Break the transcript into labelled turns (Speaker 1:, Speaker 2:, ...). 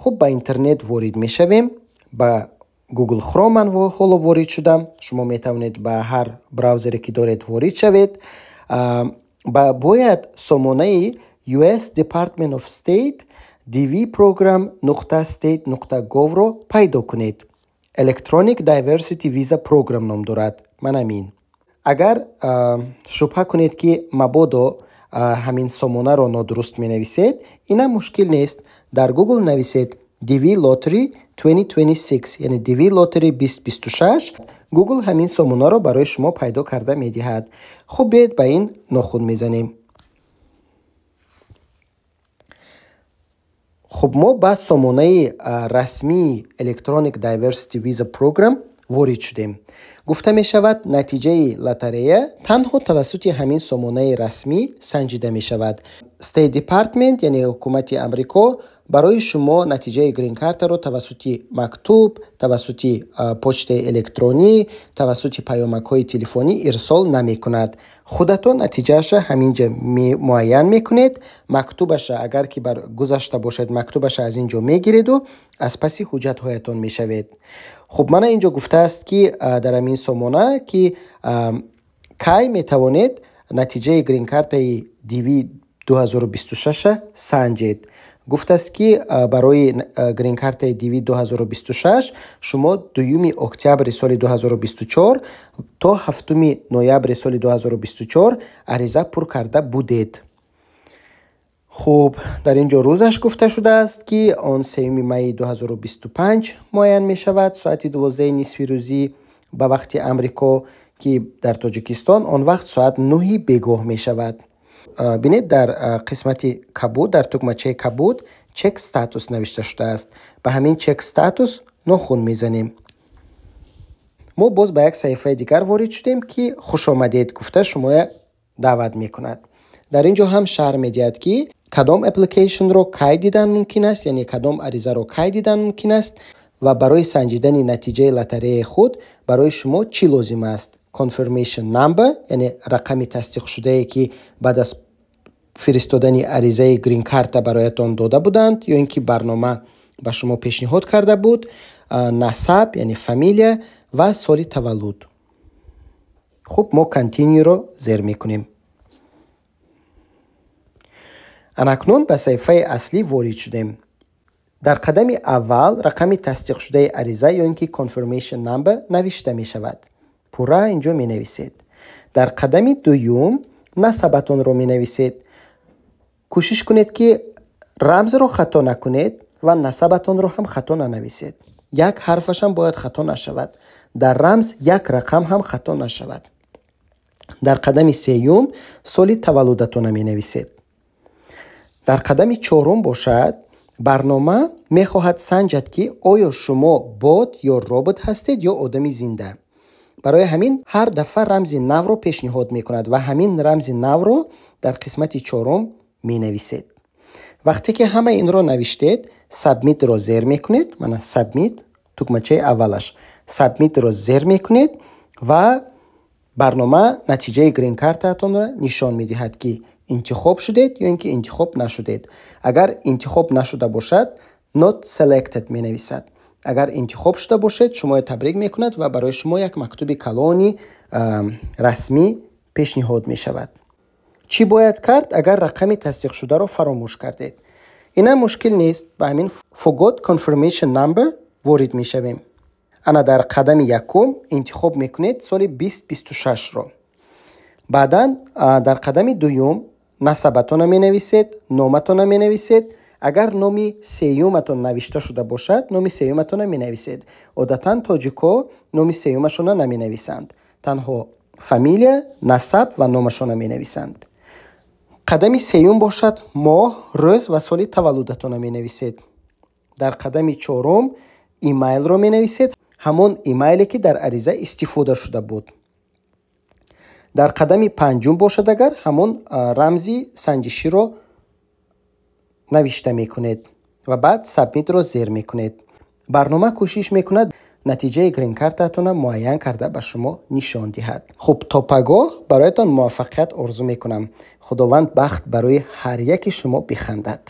Speaker 1: Хуб, ба интернет ворид мешавем. Ба Google Chrome ман ҳоло ворид шудам. Шумо метавонед ба ҳар браузере ки доред ворид шавед. Бояд сомонаи US Department of State DV Program нуқта state нуқта gov-ро пайдо кунед. Electronic Diversity Visa Program ном дорад. Ман ҳамин. Агар шубҳа кунед, ки мабодо ҳамин сомонаро нодуруст менависед, инам мушкил нест. Дар Google нависед DV Lottery 2026, яъне DV Lottery 2026. Google ҳамин сомонаро барои шумо пайдо карда медиҳад. Хуб, биед ба ин нохун мезанем. Хуб, мо ба сомонаи расмии Electronic Diversity Visa Program ворид шудем. Гуфта мешавад, натиҷаи лотарея танҳо тавассути ҳамин сомонаи расмӣ санҷида мешавад. State Department, яъне ҳукумати Амрико, барои шумо натиҷаи грин-картаро тавассути мактуб, тавассути почтаи электронӣ, тавассути паёмакҳои телефонӣ ирсол намекунад. Худатон натиҷаашро ҳамин ҷа муайян мекунед. Мактубаша агар ки бар гузашта бошад, мактубаша аз ин ҷо мегиреду аз паси ҳуҷҷатҳоятон мешавед. Хуб, мана ин ҷо гуфтааст, ки дар ҳамин сомона, ки кай метавонед натиҷаи грин-картаи DV 2026 санҷед. Гуфтааст, ки барои грин-картаи DV 2026 шумо 2 октябри соли 2024 то 7 ноябри соли 2024 ариза пур карда будед. Хуб, дар ин ҷо рӯзаш гуфта шудааст, ки он 3 майи 2025 муайян мешавад, соати 12 нисфи рӯзӣ ба вақти Амрико, ки дар Тоҷикистон он вақт соат 9 бегоҳ мешавад. Бинед, дар қисмати кабуд, дар тугмачаи кабуд check status навишта шудааст. Ба ҳамин check status нохун мезанем. Мо боз ба як саҳифаи дигар ворид шудем, ки хушомадед гуфта шумоя даъват мекунад. Дар ин ҷо ҳам шарҳ медиҳад, ки кадом application-ро кай дидан мумкин аст, яъне кадом аризаро кай дидан мумкин аст ва барои санҷидани натиҷаи лотареяи худ барои шумо чӣ лозим аст. Confirmation number, яъне рақами тасдиқшудае, ки баъд аз фиристодани аризаи грин-карта бароятон дода буданд ё ин ки барнома ба шумо пешниҳод карда буд, насаб, яъне фамилия ва соли таваллуд. Хуб, мо continue-ро зер мекунем. Анакнун ба саҳифаи аслӣ ворид шудем. Дар қадами аввал рақами тасдиқшудаи ариза ё ин ки confirmation number навишта мешавад. Пурра ин ҷо менависед. Дар қадами дуюм насабатонро менависед. Кӯшиш кунед, ки рамзро хато накунед ва насабатонро ҳам хато нанависед. Як ҳарфашам бояд хато нашавад. Дар рамз як рақам ҳам хато нашавад. Дар қадами сеюм соли таваллудатонро менависед. Дар қадами чорум бошад, барнома мехоҳад санҷад, ки оё шумо бот ё робот ҳастед ё одами зинда. Барои ҳамин ҳар дафъа рамзи навро пешниҳод мекунад ва ҳамин рамзи навро дар қисмати чорум менависед. Вақте ки ҳама инро навиштед, submit-ро зер мекунед. Мана submit, тугмачаи аввалаш. Submit-ро зер мекунед ва барнома натиҷаи грин-картаатонро нишон медиҳад, ки интихоб шудед ё ин ки интихоб нашудед. Агар интихоб нашуда бошад, not selected менависад. Агар интихоб шуда бошед, шуморо табрик мекунад ва барои шумо як мактуби калони расмӣ пешниҳод мешавад. Чӣ бояд кард, агар рақами тасдиқшударо фаромӯш кардед? Инам мушкил нест. Ба ҳамин forgot confirmation number ворид мешавем. Ана дар қадами якум интихоб мекунед соли 2026-ро. Баъдан дар қадами дуюм насабатонро менависед, номатонро менависед. Агар номи сеюматон навишта шуда бошад, номи сеюматонро менависед. Одатан тоҷико номи сеюмашонро наменависанд. Танҳо фамилия, насаб ва номашонро менависанд. Қадами сеюм бошад, моҳ, рӯз ва соли таваллудатонро менависед. Дар қадами чорум имейлро менависед, ҳамон имейле ки дар ариза истифода шуда буд. Дар қадами панҷум бошад, агар ҳамон рамзи санҷиширо навишта мекунед ва баъд submit-ро зер мекунед. Барнома кӯшиш мекунад натиҷаи грин-картаатонро муайян карда ба шумо нишон диҳад. Хуб, то пагоҳ бароятон муваффақият орзу мекунам. Худованд бахт барои ҳар яки шумо бихандад.